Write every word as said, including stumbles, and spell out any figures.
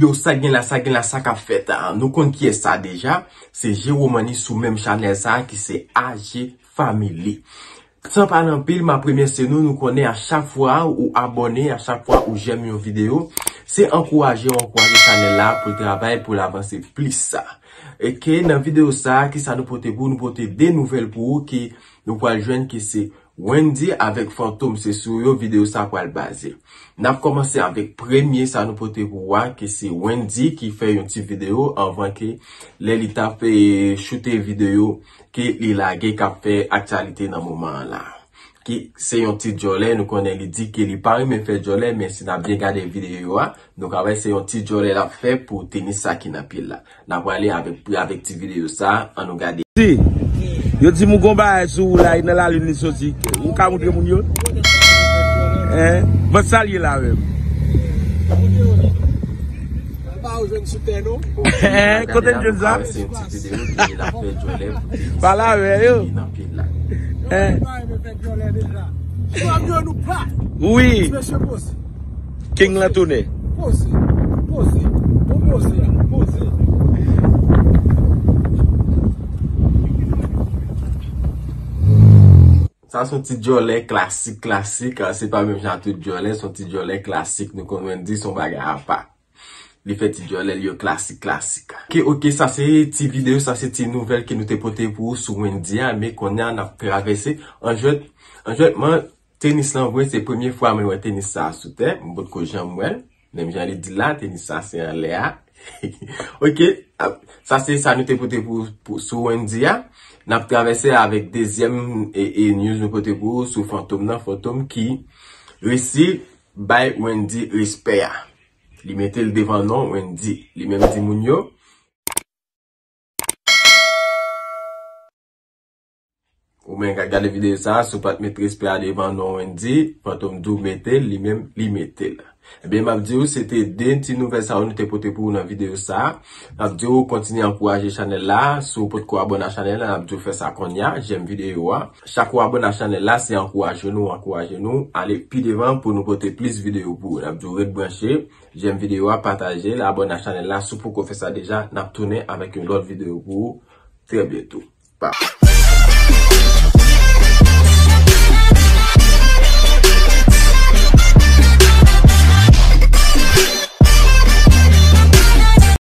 Yo, sa gen la, sa gen la, sa k ap fèt a? Nou konn kiyès sa deja. Se Jeromani sou menm chanèl sa ki se A G Family. San pale anpil, m ap remèsye nou. Nou konnen a chak fwa ou abòne, a chak fwa ou jèm yon videyo, se ankouraje, ankouraje chanèl la pou l travay, pou l avanse plis. Oke, nan videyo sa, kisa nou pote pou ou? Nou pote de nouvèl pou ou ke nou pral jwenn ke se Wendy avèk Fantom, se sou yo videyo sa pral baze. N ap kòmanse avèk premye sa nou pote pou ou a, ke se Wendy ki fè yon ti videyo anvan ke lè li t ap, eh, choute videyo ke li lage k ap fè aktyalite nan moman an la. Ki se yon ti djòlè, nou konnen li di ke li pa renmen fè djòlè, men si n ap byen gade videyo a, nou ka wè se yon ti djòlè l ap fè pou tenis sa ki nan pye l la. N a prale avèk, avèk ti videyo sa, ann nou gade. Si yo di m ou gon bagay sou ou la, nan lalin li soti, ou ka montre moun yo? Hein? Ban salye la menm. Hein? Kote n jwenn sa? Pale avè yo. Hein? Wi. King lan tounen. Poze, poze, bon poze a, poze. Sa se yon ti djòlè klasik, klasik. Se pa menm jan tout djòlè, se yon ti djòlè klasik. Nou konn Wendy se yon bagay apa. Li fè ti djòlè li yo klasik, klasik. Oke, oke, sa se ti videyo, sa se ti nouvèl ke nou te pote pou ou sou Wendy a, men kounye a n ap travèse. Anjwèt, anjwètman, tenis lan vre, se premye fwa mwen wè tenis sa sou tè, m potko janm wè l. Menm jan li di la, tenis sa se anlè a. Oke, ap, sa se sa nou te pote pou, pou, sou Wendy a. N ap travèse avèk dezyèm e, e news nou pote pou ou sou Fantom nan. Fantom ki resi bay Wendy respè a. Li mete l devan non Wendy. Li menm di moun yo, ou menm k ap gade videyo sa, si w pa t met respè a devan non Wendy, Fantom di w mete l, li menm, li mete l. Ebyen, m ap di w, se te de ti nouvèl sa yo nou te pote pou ou nan videyo sa. N ap di w kontinye ankouraje chanèl la. Si w potko abòne a chanèl la, n ap di w fè sa kounye a, jèm videyo a. Chak ou abòne a chanèl la, se ankouraje nou, ankouraje nou ale pi devan pou nou pote plis videyo pou ou. N ap di w ret branche, jèm videyo a, pataje l, abòne a chanèl la. Si w poko fè sa deja, n ap tounen avèk yon lòt videyo pou ou trè byento. Bye.